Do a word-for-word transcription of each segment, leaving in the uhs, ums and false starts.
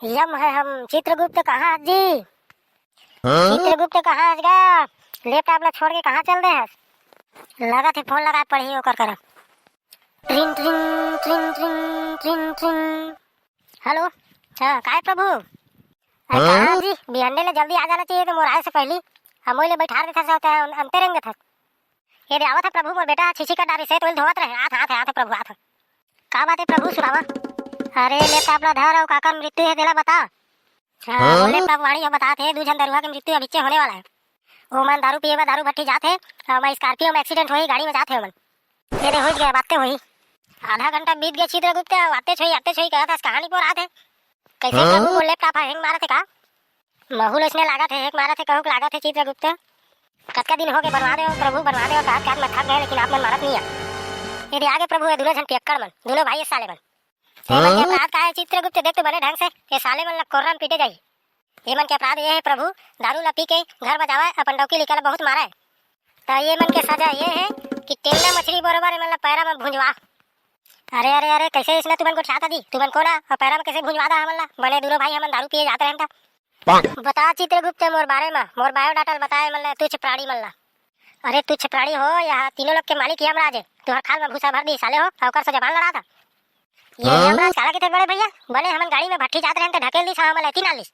यम है हम। चित्रगुप्त कहाँ हस जी? हाँ? चित्रगुप्त कहाँ हस गा? लैपटॉप ला छोड़ के कहाँ चल दे हस? लगत हे फोन लगा पड़ही ओकर करा। ट्रिन ट्रिन ट्रिन ट्रिन ट्रिन ट्रिन। हेलो। हाँ, काय प्रभु? अरे हाँ? कहाँ जी? बिहंडे ले जल्दी आ जाना चाहिए तो मोर आए से पहली। हम ओइले बैठार देथस, होता है अंते रेंग देथस। ये दे आवत है प्रभु, मोर बेटा छीछी कर डारिस हे तो ओइल धोवत रहे। आत, आत, आत प्रभु, आत। का बात है प्रभु, सुनावा। अरे लैपटॉप ला धर, अउ काकर मृत्यु है तेला बता। हाँ, हाँ? लैपटॉप वाणी ह बतात हे, दू झन दरुहा के मृत्यु अभिच्चे होने वाला है। ओमन दारू पिए बर दारू भट्टी जात हे, अउ मैं स्कॉर्पियो में एक्सीडेंट होही, गाड़ी में जात हे ओमन। ये दे होइच गया, बात ते होही। आधा घंटा बीत गया चित्रगुप्त, आतेच होही, आतेच होही कहत हस, कहानी पर आत हे। कैसे हाँ? प्रभु, मोर लैपटॉप ह हैंग मारत हे का? महू ल अइसने लागत हे, हैंग मारत हे, कहूक लागत हे चित्रगुप्त। कतका दिन हो गए, बनवा दे प्रभु, बनवा दे, कहत कहत मैं थक गए, लेकिन आप मन मानत नहीं आ। ये दे आगे प्रभु, ये दोनों झन पियक्कड़ मन, दोनों भाई, ये साले मन। तो एमन के हाँ? अपराध का है चित्रगुप्त? देख तो बने ढंग से, ये साले मन ला कोर्रा में पीटे जाही। एमन के अपराध ये है प्रभु, दारू ला पी के घर में जावे, अपन डौकी लिकल बहुत मारे। तो ये मन के सजा ये है कि टेंगना मछली बरोबर एमन ला पैरा में भुंजवा। अरे, अरे, अरे, कैसे इसने तुमन गोठियाता दी? तुमन कोन आ? अउ पैरा में कैसे भुंजवा दा हमन ला? बने दूनो भाई हमन दारू पिए जात रहेन ता। बता चित्रगुप्त मोर बारे में, मोर बायोडाटा ल बताए मन ला, तुच्छ प्राणी मन ला। अरे तुच्छ प्राणी हो, यहाँ तीनों लोग के मालिक यमराज है। तुहर खाल में भूसा भर दी साले हो, अउ ओकर से जबान लड़ा था। ये हाँ? यमराज काला किथे बड़े भैया? बने हमन गाड़ी में भट्ठी जात रहेन त ढकेल दी, हमन ला एती नालिस।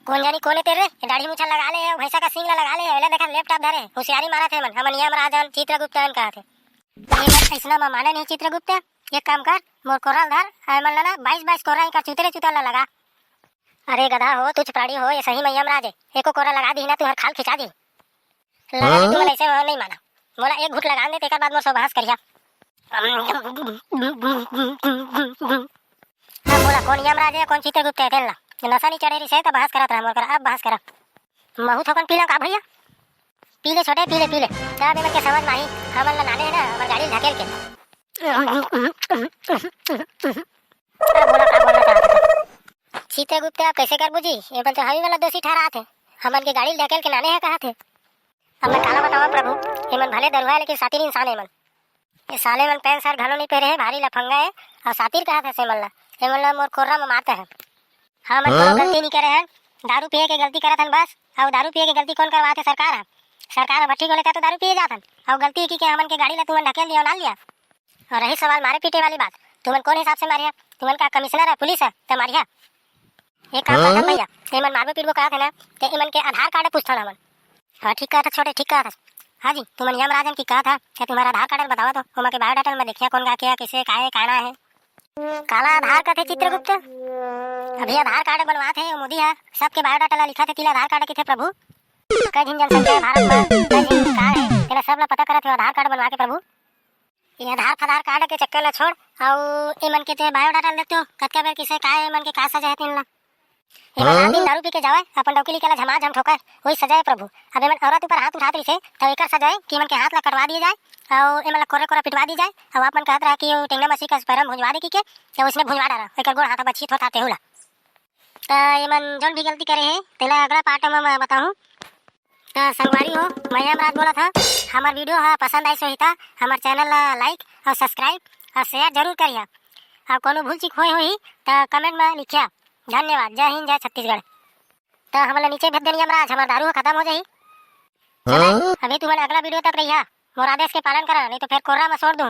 कोन जानी कोन ए तेरे, ये दाढ़ी मूछा लगा ले, अउ भैंसा का सींग ला लगा ले, एला देखा लैपटॉप धरे, होशियारी मारत हे मन, हमन यमराजन चित्रगुप्तन कहत हे। ये मन अइसना म माने नहीं चित्रगुप्त, एक काम कर, मोर कोरल धर, आय मन ला ना बाईस बाईस कोरा एकर चुतरे चुतर ला लगा। अरे गधा हो, तुच्छ प्राणी हो, ये सही में यमराज हे, एको कोरा लगा दी ना, तुहर खाल खिंचा दी। लगा दी, हाँ? तुमन ऐसे हो नहीं माना, मोला एक घूट लगा दे, तेकर बाद मोर से बहस करिया। अब मोला कोन यमराज है, कोन चित्रगुप्त है, तेन ला नशा नहीं चढ़े रिसे, त बहस करत रहा मोर कर, अब बहस करा। महू थोकन पी ला का भैया? पी ले छोटे, पी ले, पी ले। तब एमन के समझ में आही, हमन ला नाने है ना, हमर गाड़ी ढकेल के। अब बोला, का बोलना चाहत हे? चित्रगुप्त, आप कैसे करबू जी? एमन तो हमी वाला दोषी ठहरात हे। हमन के गाड़ी ढकेल के नाने है कहत हे। अब मैं काला बतावं प्रभु, एमन भले दरुहा हे, लेकिन सातिर इंसान हे एमन। ये साले मन पैंट शर्ट घलो नहीं पहरे हे, भारी लफंगा हे, अउ सातिर कहत हे से मन ला। ये मन ला मोर कोर्रा में मारता है। हाँ, मन कोनो हाँ? गलती नहीं करे हन, दारू पिए के गलती करत हन बस। अउ दारू पिए के गलती कौन करवाथे? सरकार ह। सरकार ह भट्ठी खोले त तो दारू पिए जात हन, अउ गलती की के हमन के गाड़ी ला तुमन ढकेल दिया, नाल लिया। अउ रही सवाल मारे पीटे वाली बात, तुमन कौन हिसाब से मारिया? तुमन का कमिश्नर है, पुलिस है, त मारिया। एक काम करथन हाँ? भैया, एमन मारबो पीटबो करत हे ना, ते एमन के आधार कार्ड पूछथन हमन। हाँ, ठीक कहत हस छोटे, ठीक कहत हस। हाँ जी, तुमन यमराजन की कहत हा, क्या तुम्हारा आधार कार्ड बतावा तो, ओमा के बायोडाटा में देखिया कौन गा के है, कैसे, का है, का ना है। काला आधार कथे चित्रगुप्त? अभी आधार कार्ड बनवात हे मोदी हा, सबके बायोडाटा ला लिखत हे, तिला आधार कार्ड किथे प्रभु? कई झिन जनसंख्या है भारत में, कई झिन का है, तेला सब ला पता करत हे आधार कार्ड बनवा के प्रभु। ये आधार फधार कार्ड के चक्कर ला छोड़, अउ एमन के ते बायोडाटा ल देख तो, कतका बेर किसे का एमन के का सजा है तेन ला। एमन रात दिन हाँ? दारू पी के जावय, अपन डौकी लिकल ला झमाझम ठोकय, वही सजा है प्रभु। अब एमन औरत ऊपर हाथ उठात रहिसे, त एकर सजा है कि एमन के हाथ ला कटवा दिए जाए, अउ एमन ला कोरे कोरे पिटवा दिए जाए, अउ आप मन कहत रहा कि वो टेंगना मछली का पैरा में भुंजवा दे की के, त उसने भुंजवा डारा, एकर गोड़ हाथ बछी थोथा तेहू ला। त एमन जौन भी गलती करे हे, तेला अगला पार्ट में मैं बताहूँ। त संगवारी हो, मैं यमराज बोलत हंव। हमर वीडियो ह पसंद आइस होही त हमर चैनल ला लाइक अउ सब्सक्राइब अउ शेयर जरूर करिहा। अउ कोनो भूल चूक होए होही त कमेंट में लिखिहा। धन्यवाद। जय हिंद, जय छत्तीसगढ़। त हमन ला नीचे भेज देनी यमराज, हमर दारू ह खत्म हो जाही। चला, हाँ? अभी तुमन अगला वीडियो तक रहिहा, मोर आदेश के पालन करा, नहीं तो फिर कोर्रा में छोड़ दूँ।